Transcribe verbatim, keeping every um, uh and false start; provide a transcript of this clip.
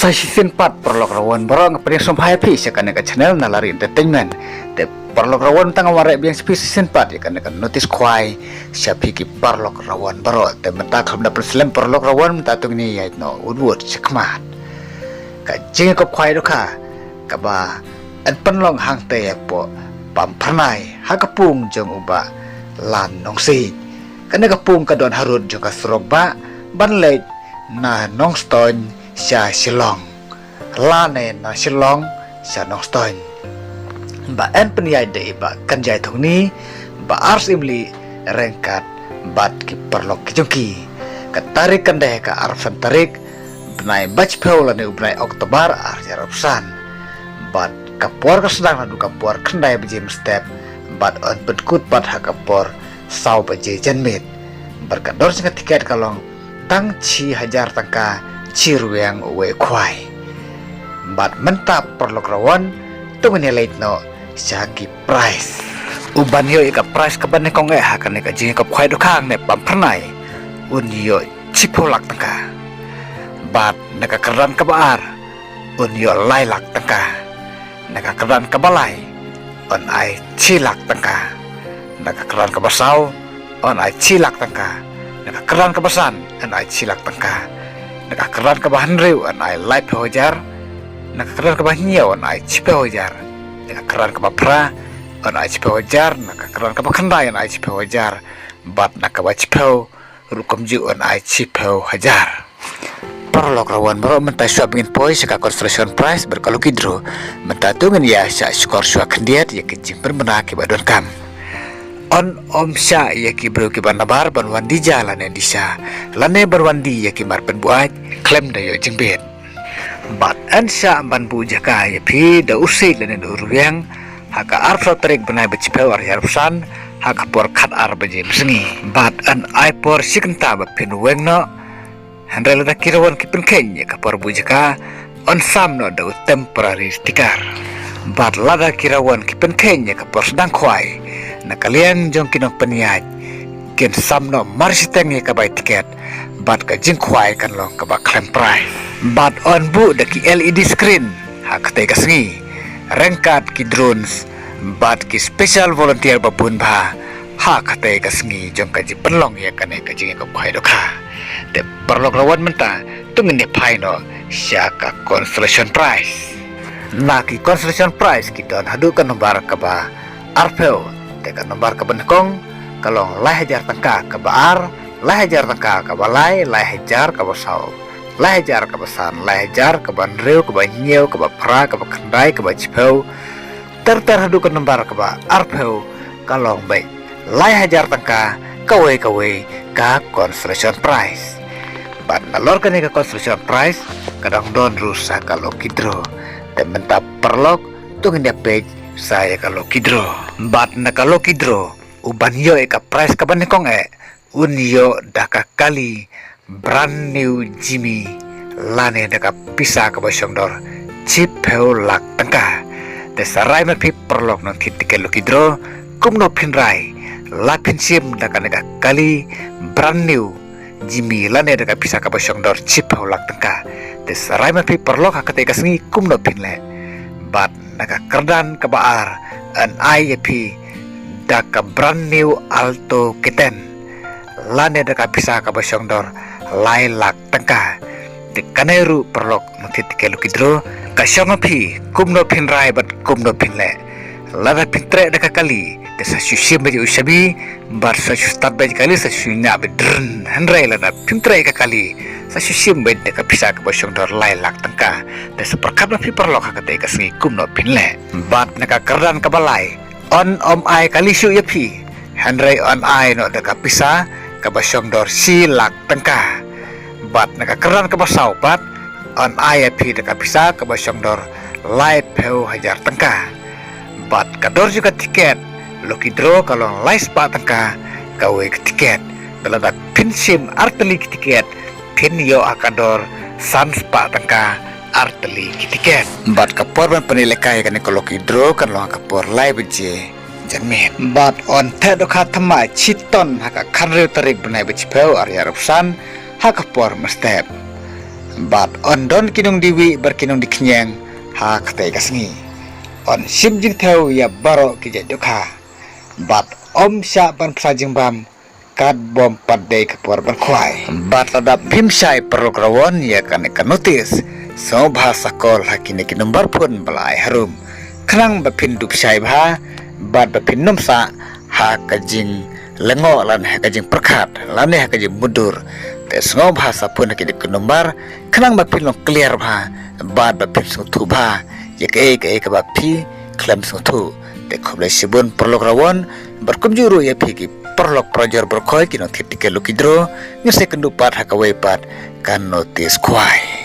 Sa shisien pat paralok rawon baroh nga pdiang sngewbha ïa phi sha kane ka channel Nalari Entertainment. Te paralok rawon, tang nga wan rep biang sha phi shisien pat ïa kane ka notice khwai sha phi ki paralok rawon baroh. Te mynta khlem da pynslem paralok rawon, mynta to ngin ïaid noh wut wut shakhmat. Ka jingïakop khwai dohkha kaba yn pynlong hangtei hapoh Pamphyrnai ha ka pung jong u Bah Lan Nongsiej. Kane ka pung ka don harud jong ka surok bah ban leit na Nongstoiñ sha Shillong, lane na Shillong sha Nongstoiñ. Ba yn pynïaid da i Bah Kynjai Thongni, Bah Ars Imli, ryngkat bad ki paralok ki jong ki. Ka tarik kan dei ka arphew san tarik bnai ba shiphew lane u bnai October ar hajar arphew san. Bad ka por ka sdang naduh ka por khyndai baje mynstep bad yn pynkut pat ha ka por saw baje janmiet. Bad ka dor jong ka tiket ka long tang shi hajar tyngka, shi rwiang uwei u khwai. Bad mynta paralok rawon, to ngin ïa leit noh sha ki prize. U ban ïoh ïa ka prize kaba nyngkong eh ha kane ka jingïakop khwai dohkha ne Pamphyrnai, un ïoh shiphew lak tyngka. Bad na ka kyrdan kaba ar, un ïoh lai lak tyngka. Na ka kyrdan kaba lai, yn ai shi lak tyngka. Na ka kyrdan kaba saw, yn ai shi lak tyngka. Na ka kyrdan kaba san, yn ai shi lak tyngka. Na ka kyrdan kaba hynriew, yn ai laiphew hajar. Na ka kyrdan kaba hynñiew, yn ai shiphew hajar. Na ka kyrdan kaba phra, yn ai shiphew hajar. Na ka kyrdan kaba khyndai, yn ai shiphew hajar. Bad na kaba shiphew ruh kumjuh, yn ai shiphew hajar. Paralok rawon baroh, mynta shuwa ba ngin poi sha ka consolation prize bad ka lucky draw, mynta to ngin ïa shah shkor shuwa khyndiat ïa ki jingpynbna kiba donkam. Yn ym shah ïa ki briew kiba nabar ban wan die ja lane die sha, lane ban wan die ïa ki mar pynbuaid khlem da ïoh jingbit. Bad yn shah ban buh jaka ïa phi da u siej lane da u rwiang ha ka arphew tarik bnai ba shiphew ar hajar arphew san, ha ka por khatar baje mynsngi. Bad yn ai por shi kynta ba phin weng noh. Hynrei lada ki rawon ki pynkheiñ ïa ka por buh jaka, yn sam noh da u temporary sticker. Bad lada ki rawon ki pynkheiñ ïa ka por sdang khwai, na ka liang jong ki nongpynïaid, kin sam noh mar shiteng ïa ka bai tiket, bad ka jingkhwai kan long kaba khlem prize. Bad yn buh da ki L E D screen ha katei ka sngi, ryngkat ki drones bad ki special volunteer ba bun bha ha katei ka sngi jong ka jingpynlong ïa kane ka jingïakop khwai dohkha. Te paralok rawon, mynta to ngin ïa phai noh sha ka consolation prize. Na ki consolation prize ki don haduh ka nombar kaba arphew. Te ka nombar kaba nyngkong ka long lai hajar tyngka, kaba ar lai hajar tyngka, kaba lai lai hajar, kaba saw lai hajar, kaba san lai hajar, kaba hynriew, kaba hynñiew, kaba phra, kaba khyndai, kaba shiphew, ter ter haduh ka nombar kaba arphew ka long beit lai hajar tyngka kawei kawei ka consolation prize. Bad nalor kane ka consolation prize ka dang don ruh sa ka lucky draw. Te mynta paralok, to ngin ïa peit sa ïa ka lucky draw. Bad na ka lucky draw, u ban ïoh ïa ka prize kaba nyngkong eh, un ïoh da ka kali brand new Jimmy, lane da ka pisa kaba shongdor shiphew lak tyngka. Te sa rai ma phi paralok nongthied tiket lucky draw, kumno phin rai, la phin shim da kane ka kali brand new Jimmy lane da ka pisa kaba shongdor shiphew lak tyngka. Te sa rai ma phi paralok ha katei ka sngi kumno phin leh. Bad na ka kyrdan kaba ar, yn ai ïa phi da ka brand new Alto K ten, lane da ka pisa kaba shongdor lai lak tyngka. Te kane ruh paralok nongthied tiket lucky draw, ka shong ha phi kumno phin rai bad kumno phin leh. Lada phin treh da ka kali, te sa shu shim beit u shabi, bad sa shu start beit kali, sa shu ñiah beit drn. Hynrei lada phin treh ka kali, sa shu shim beit da ka pisa kaba shongdor lai lak tyngka. Te sa pyrkhat ma phi paralok ha katei ka sngi kumno phin leh. Bad na ka kyrdan kaba lai, yn ym ai kali shuh ïa phi, hynrei yn ai noh da ka pisa kaba shongdor shi lak tyngka. Bad na ka kyrdan kaba saw pat, yn ai ïa phi da ka pisa kaba shongdor laiphew hajar tyngka. Bad ka dor jong ka tiket lucky draw ka long lai spah tyngka kawei ka tiket. Te lada phin shim artylli ki tiket, phin ïoh ha ka dor san spah tyngka artylli ki tiket. Bad ka por ban pynïalehkai ïa kane ka lucky draw kan long ha ka por lai baje janmiet. Bad yn theh dohkha thymmai shitom ha ka khathynriew tarik bnai ba shiphew ar hajar arphew san ha ka por mynstep. Bad yn don ki nongdie wieh bad ki nongdie khñiang ha katei ka sngi. Yn shim jingthew ïa baroh ki jait dohkha. Bad ym shah ban pynshai jingbam kat bym pat dei ka por ban khwai. Bad lada phim shai paralok rawon ïa kane ka notis, sngewbha sa call ha kine ki number phone ba la ai harum. Khnang ba phin dup shai bha, bad ba phin nym sah ha ka jinglyngngoh lane ha ka jingpyrkhat lane ha ka jingmutdur. Te sngewbha sa phone ha kine ki number, khnang ba phin long clear bha, bad ba phin sngewthuh bha ïa kaei kaei kaba phi khlem sngewthuh. Te khublei shibun paralok rawon, bad kumjuh ruh ïa phi ki paralok parajor baroh khoit ki nongthied tiket lucky draw, ngin sa ïakynduh pat ha kawei pat ka notis khwai.